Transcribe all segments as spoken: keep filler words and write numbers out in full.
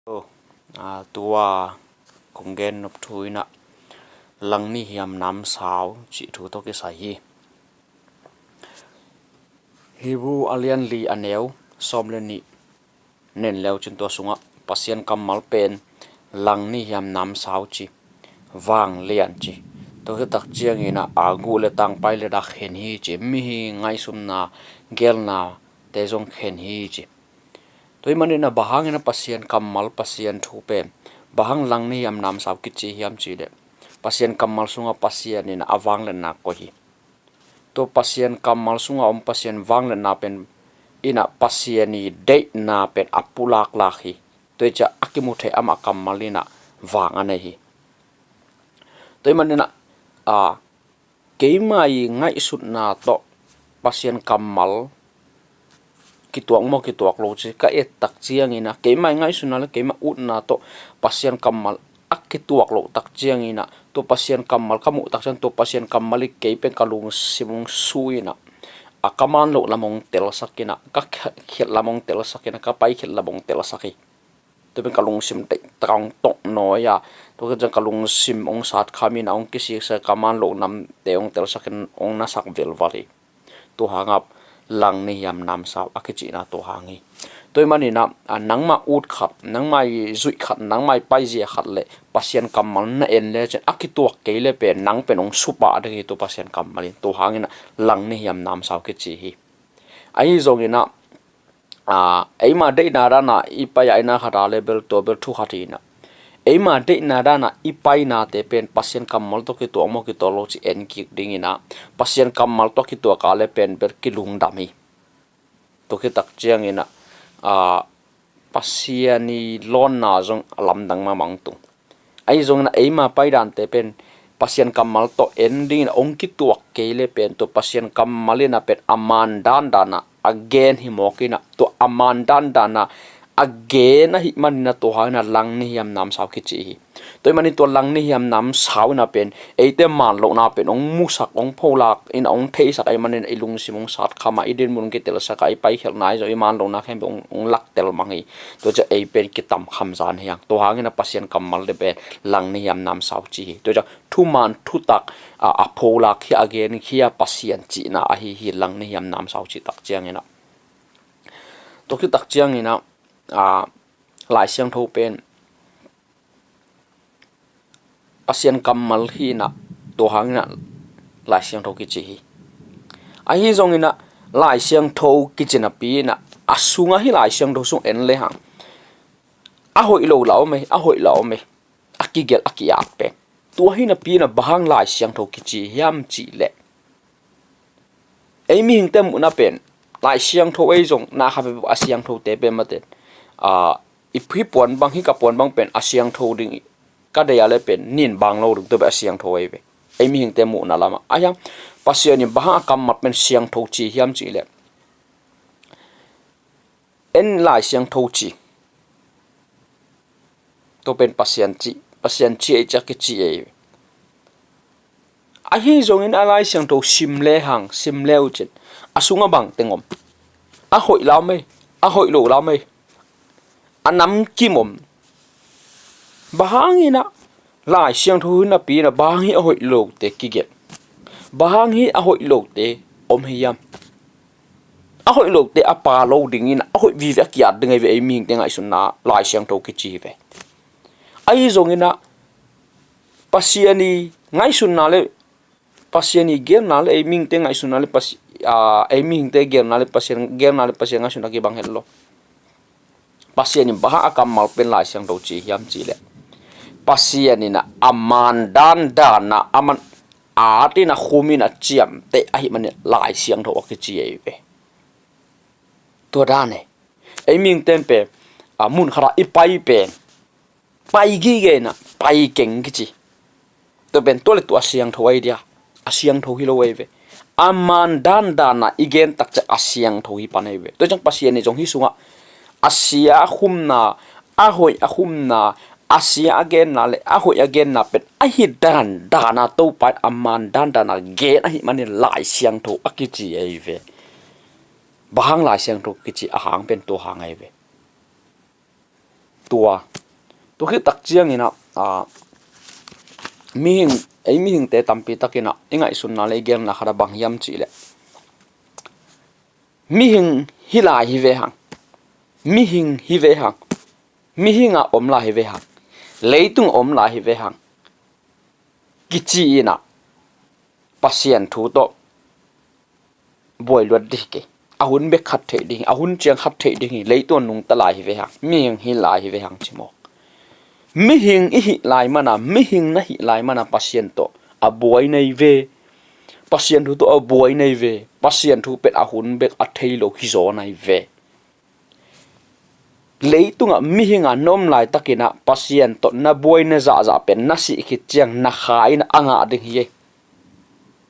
Tua kong gen nop thu in ah, langni hiam namsau cih thu tawh kisai hi. Hebru a lian li a neu sawm le nih nen leu cin tua sungah Pasian kammal pen langni hiam namsau ci, vanglian ci. Tua hi tak ciangin ah, a guh le tang, pai le dak khen hi ci, mihing ngaihsutna, geelna te zong khen hi ci. Tua hi manin ah, bang hangin ah Pasian kammal, Pasian thu pen bang hang langni hiam namsau kici hiam cih leh, Pasian kammal sungah Pasian in ah a vangliatna koih hi. Tua Pasian kammal sungah om Pasian vangliatna pen in ah Pasian ii deihna pen a pulaklak hi. Tua hi ciah a kimu thei amah kammal in ah vang a nei hi. Tua hi manin ah, a, keima ii ngaihsutna tawh Pasian kammal kituak maw, kituak lo ci ka et tak ciangin ah, keima ii ngaihsutna le keima utna tawh Pasian kammal a kituak loh tak ciangin ah, tua Pasian kammal ka muh tak ciang, tua Pasian kammal ii kei pen ka lungsim hong su in ah, a ka maan loh lam hong telsak in ah, ka khiat lam hong telsak in ah, ka pai khiat lam hong telsak hi. Tua pen ka lungsim teitang tawh nawi a, tua ka ciang ka lungsim hong satkham in ah, hong kisiksak, ka maan loh namte hong telsak in hong nasak velval hi. Tua hangah langni hiam namsau a kicihna tua hang hi. Tua hi manin ah, a, nangmah ut khat, nangmah ii zuih khat, nangmah ii paizia khat le Pasian kammal na en le cin a kituak kei le pen nang pen hong supah ding hi tua Pasian kammal in. Tua hangin ah langni hiam namsau kici hi. Ahi zongin ah, a, eima deihna dan a i pai a, eina khat a le bel tua bel thu khat hi in ah, eima deihna dan a i painate pen Pasian kammal tawh kituak maw, kituak lo ci en kik dingin ah, Pasian kammal tawh kituak a le pen bel kilungdam hi. Tua khit tak ciangin ah, a, Pasian ii lawnna zong a lamdang mahmah hong tung. Ahi zongin ah eima paidante pen Pasian kammal tawh en dingin ah hong kituak kei le pen tua Pasian kammal in ah pen a maan dandan a a gen hi mawk in ah, tua a maan dandan a a gen ahih manin ah tua hangin ah langni hiam namsau kici hi. Tua hi manin tua langni hiam namsau in ah pen eite maan lohna pen hong musak, hong pholak in ah hong theisak ahih manin ah i lungsim hong satkham a, i dinmun hong kitelsak a, i paikhiatna ahi zong i maan lohna khempeuh hong, hong laktel mang hi. Tua ciah ei pen kitamkham zan hi hang. Tua hangin ah Pasian kammal te pen langni hiam namsau ci hi. Tua ciah thuman thutak, a, a pholak khia, a gen khia Pasian cihna ahi hi, langni hiam namsau cih tak ciangin ah. Tua khit tak ciangin ah, a, Lai Siangtho pen Pasian kammal hi in ah, tua hangin ah Lai Siangtho kici hi. Ahi zongin ah Lai Siangtho kici napi in ah, a sungah hih Lai Siangtho sung en le hang, a hoih lo lah om ei, a hoih lah om ei, a kigelh a ki-at pen. Tua hi napi in ah bang hang Lai Siangtho kici hiam cih leh, ei mihingte muhna pen Lai Siangtho ei zong, na kha pe a siangthote pen mate, a, i hih puan bang, hih ka puan bang pen a siangtho ding, ka deih a le pen nin bang lo ding, tua pen a siangtho ei ve. Ei mihingte muhna lamah. Ahi hang Pasian in bang hang a kammal pen siangtho ci hiam cih leh, en Lai Siangtho ci. Tua pen Pasian ci, Pasian ci ei ciah kici ei. Ahi zongin a Lai Siangtho sim le hang, sim le uh cin, a sungah bang teng om? A hoih lah om ei, a hoih lo lah om ei, a namkim om. Bang hangin ah Lai Siangtho hi napi in ah bang hang hih a hoih lote kigelh, bang hang hih a hoih lote om hi hiam? A hoih lote a pha lo dingin ah, a hoih vive a ki-at ding ahi ve, ei mihingte ngaihsutna Lai Siangtho kici hi ve. Ahi zongin ah Pasian ii ngaihsutna le Pasian ii geelna le ei mihingte ngaihsutna le Pasi-, a, ei mihingte geelna le Pasian, geelna le Pasian ngaihsutna kibang het lo. Pasian in bang hang a kammal pen Lai Siangtho ci hiam cih leh, Pasian in ah a maan dandan a, aman at in a khum in a ciamteh ahih manin Lai Siangtho a kici ei ve. Tua dan e. Ei mihingte pen, a, mun khat ah i pai pen, pai gige in ah pai keng kici. Tua pen tua le tua a siangtho ahi dia, a siangtho hi lo ahi ve. A maan dandan a i gen tak ciang a siangtho hi pan ahi ve. Tua ciang Pasian in zong hih sungah a sia a khumna, a hoih a khumna, a sia a genna le a hoih a genna pen ahi dandan a Topa in a maan dandan a gen ahih manin Lai Siangtho a kici ahi ve. Bang hang Lai Siangtho kici, a hang pen tua hang ahi ve. Tua Tua khit tak ciangin ah, aa, mihing, ei mihingte tampi takin ah i ngaihsutna le i genna khat ah bang hiam cih leh, mihing hi lai hi ve hang, mihing hi ve hang, mihing ah om lai hi ve hang, leitung ah om lai hi ve hang, kici in ah Pasian thu tawh buai luat ding hi kei. A hun bek khat theih ding hi, a hun ciang khat theih ding hi, leitung ah nungta lai hi ve hang, mihing hi lai hi ve hang ci mawk. Mihing i hih lai man a, mihing na hih lai man a Pasian tawh a buai nei ve. Pasian thu tawh a buai nei ve. Pasian thu pen a hun bek a thei lo hi zaw nai ve. Leitungah mihing a na om laitakin ah Pasian tawh na buai na zahzah pen na sih khit ciang na kha in a ngah ding hi ei.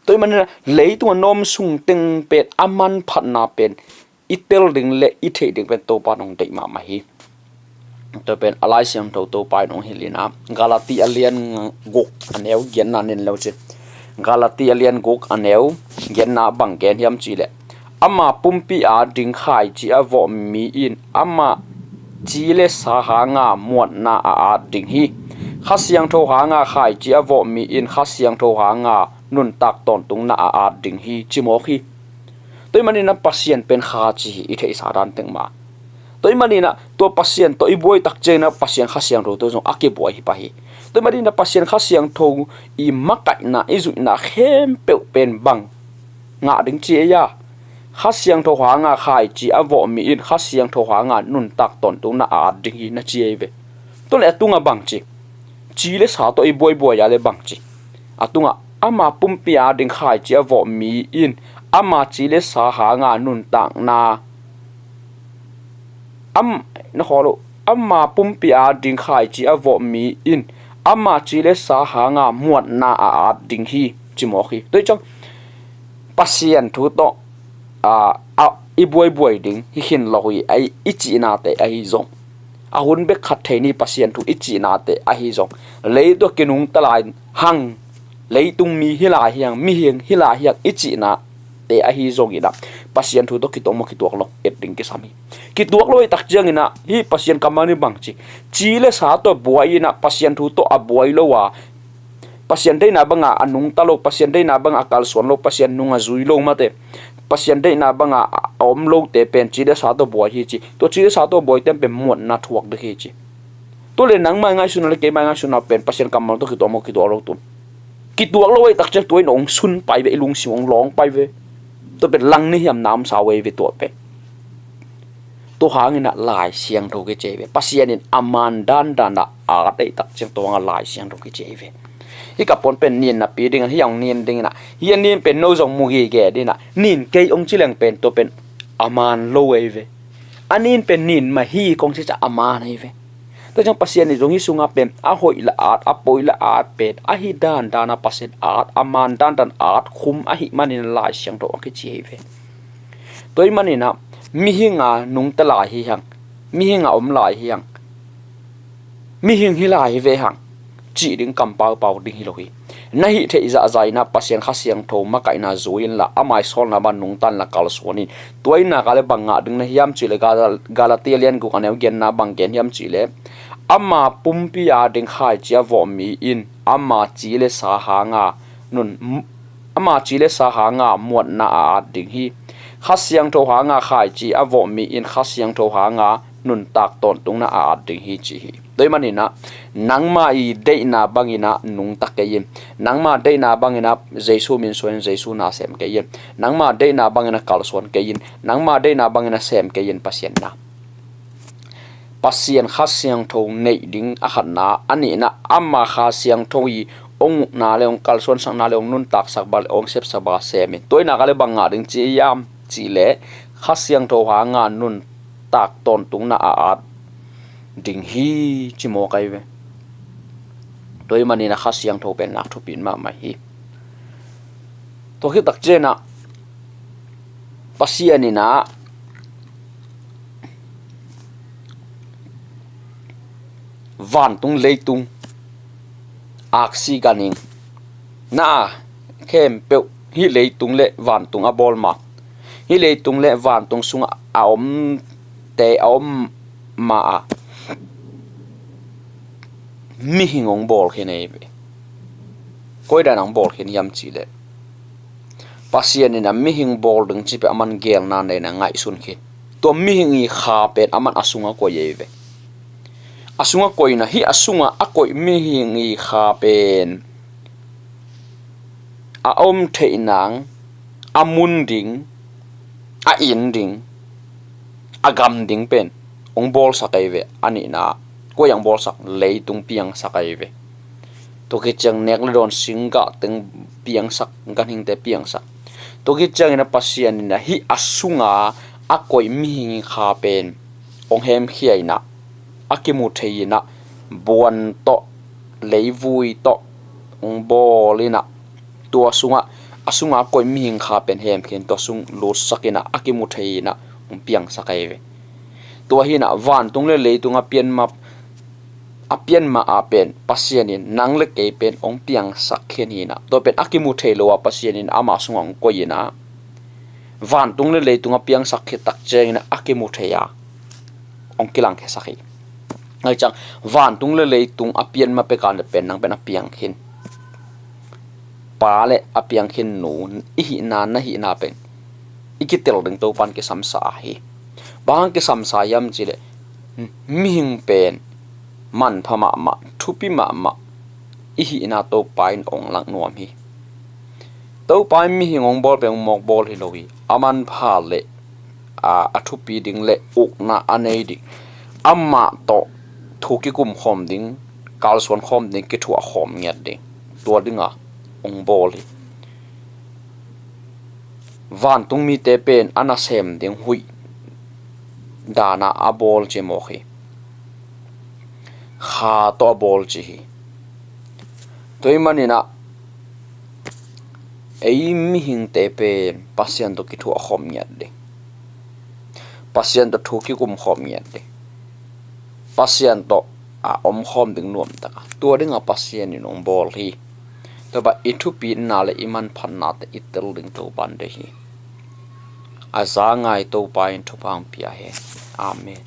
Tua ahih manin ah leitungah na om sung teng pen a manphatna pen i tel ding le i theih ding pen Topa in hong deih mahmah hi. Tua pen a Lai Siangtho Topa in hong hilh in ah, Galati a lian guk a neu giatna nin lo cin. Galati a lian guk a neu giatna bang gen hiam cih leh, ama pumpi ading khaici a vawh mi in ama ci le sa hanga muanna a at ding hi. Kha Siangtho hanga khaici a vawh mi in Kha Siangtho hanga nuntak tawntungna a at ding hi, ci mawk hi. Tua ahih manin ah Pasian pen kha ci hi, i theihsa dan teng mah. Tua ahih manin ah tua Pasian tawh i buai tak ciangin ah Pasian Kha Siangtho tawh zong a kibuai hi pah hi. Tua ahih manin ah Pasian Kha Siangtho i makaihna, i zuihna khempeuh pen bang ngah ding ci ei a, Kha Siangtho hanga khaici a vawh mi in Kha Siangtho hanga nuntak tawntungna a at ding hi na ci ei ve. Tua leh a tungah bang ci? Ci le sa tawh i buaibuai a le bang ci? A tungah ama pumpi ading khaici a vawh mi in ama ci le sa hanga nuntakna, am, na khawl uh, ama pumpi ading khaici a vawh mi in ama ci le sa hanga muanna a at ding hi, ci mawk hi. Tua hi ciang Pasian thu tawh, a, a, i buaibuai ding hi khin lo hi, a, i cihnate ahi zong, a hun bek khat thei ni Pasian thu i cihnate ahi zong, leitung ah kinungta lai hang, leitung mi hi lai hi hang, mihing hi lai hi hang i cihnate ahi zongin ah Pasian thu tawh kituak maw kituak lo et ding kisam hi. Kituak lo ahih tak ciangin ah hih Pasian kammal in bang ci? Ci le sa tawh buai in ah Pasian thu tawh a buai lo a, Pasian deihna banga a nungta lo, Pasian deihna banga a kalsuan lo, Pasian nung a zui lo mate, Pasian deihna banga a om lote pen ci le sa tawh buai hi ci. Tua ci le sa tawh buaite pen muanna thuak ding hi ci. Tua leh nangmah i ngaihsutna le keimah i ngaihsutna pen Pasian kammal tawh kituak maw kituak lo tun? Kituak lo ahih tak ciang tua in hong sun pai ve, i lungsim hong lawng pai ve. Tua pen langni hiamna om sa uh ei ve tua pen. Tua hangin ah Lai Siangtho kici ei ve. Pasian in a man dandan a at ahih tak ciang tua hangah Lai Siangtho kici ei ve. Hih ka puan pen nin napi ding a, hih hong nin ding in ah, hih a nin pen no zong mu gige ding in ah, nin kei hong ci leng pen tua pen a man lo ei ve. A nin pen nin mah hi kong ci ciang a man ei ve. Tua ciang Pasian in zong hih sungah pen a hoih la at, a poi la at pen ahi dandan a Pasian at, a man dandan at khum ahih manin Lai Siangtho a kici ei ve. Tua ahih manin ah mihing a nungta lai hi hang, mihing a om lai hi hang, mihing hi lai hi ve hang cih ding kampaupau ding hi lo hi. Na hih theih zahzah in ah Pasian Kha Siangtho makaihna zui inla, a maisawlna bang nungta inla kalsuan in. Tua in nak leh bang ngah ding na hiam cih leh Gal-, Galati a lian guk a neu giatna bang gen hiam cih leh, ama pumpi ading khaici a vawh mi in ama ci le sa hanga nun, ama ci le sa hanga muanna a at ding hi. Kha Siangtho hanga khaici a vawh mi in Kha Siangtho hanga nuntak tawntungna a at ding hi ci hi. Tua ahih manin ah nangmah i deihna bangin ah nungta kei in, nangmah deihna bangin ah Jesu min suan in Jesu na sem kei in, nangmah deihna bangin ah kalsuan kei in, nangmah deihna bangin ah sem kei in Pasian na. Pasian Kha Siangtho neih ding a khatna, a nihna ama Kha Siangtho i hong ukna le hong kalsuansakna le hong nuntaksak bang le hong sepsak bang sem in. Tua in nak leh bang ngah ding ci hiam cih leh Kha Siangtho hanga nuntak tawntungna a at ding hi ci mawk ei ve. Tua ahih manin ah Kha Siangtho pen nak thupi mahmah hi. Tua khit tak ciang ah Pasian in ah vantung leitung aksi ganhing na a khempeuh, hih leitung le vantung a bawl ma, hih leitung le vantung sungah a omte a om ma a, mihing hong bawl khin ahi ve. Koi dan hong bawl khin hiam cih leh, Pasian in a mihing bawl ding cih pen aman geelna nei in a ngaihsun khin. Tua mihing i kha pen aman a sungah koih ahi ve. A sungah koih in a, hih a sungah a koih mihing i kha pen a om theih nang, a mun ding, a inn ding, a gam ding pen hong bawlsak ahi ve. A nihna, koi hong bawlsak? Leitung piangsak ahi ve. Tua khit ciang nek le dawn, singgah teng piangsak, ganhingte piangsak. Tua khit ciangin a Pasian in a hih a sunga a koih mihing kha pen hong hemkhia in a, a kimu thei in a, buan tawh, leivui tawh hong bawl in a, tua sungah, a sunga a koih mihing kha pen hemkhia in tua sung lutsak in a, a kimu thei in a hong piangsak ahi ve. Tua hi in a vantung le leitung a pian mah, a pian mah a pen Pasian in nang le kei pen hong piangsak khin hi in a, tua pen a kimu thei lo a Pasian in ama sungah hong koih in a, vantung le leitung a piangsak khit tak ciangin a, a kimu thei a hong kilangkhiasak hi. Ahi ciang vantung le leitung a pian mah pek a leh pen nang pen a piang khin pa le a piang khin nu i hihna, na hihna pen i kitel ding Topa'n kisamsa hi. Bang hang kisamsa hiam cih leh, mihing pen manpha mahmah, thupi mahmah i hihna Topa in hong lak nuam hi. Topa in mihing hong bawl pen hong mawk bawl hi lo hi. A manpha le a, a thupi ding le ukna a nei ding, amah tawh thu kikum khawm ding, kalsuan khawm ding, kithuah khawm ngiat ding, tua dinga hong bawl hi. Vantung mite pen a nasem ding huih dana a bawl ci mawk hi. Kha tawh a bawl ci hi. Tua ahih manin a, ei mihingte pen Pasian tawh kithuah khawm ngiat ding, Pasian tawh thu kikum khawm ngiat ding, Pasian tawh a om khawm ding nuamtak a, tua dinga Pasian in hong bawl hi. Tua bang i thupina le i manphatnate i tel ding Topa'n deih hi. A za ngai Topa in thupha hong pia hen. Amen.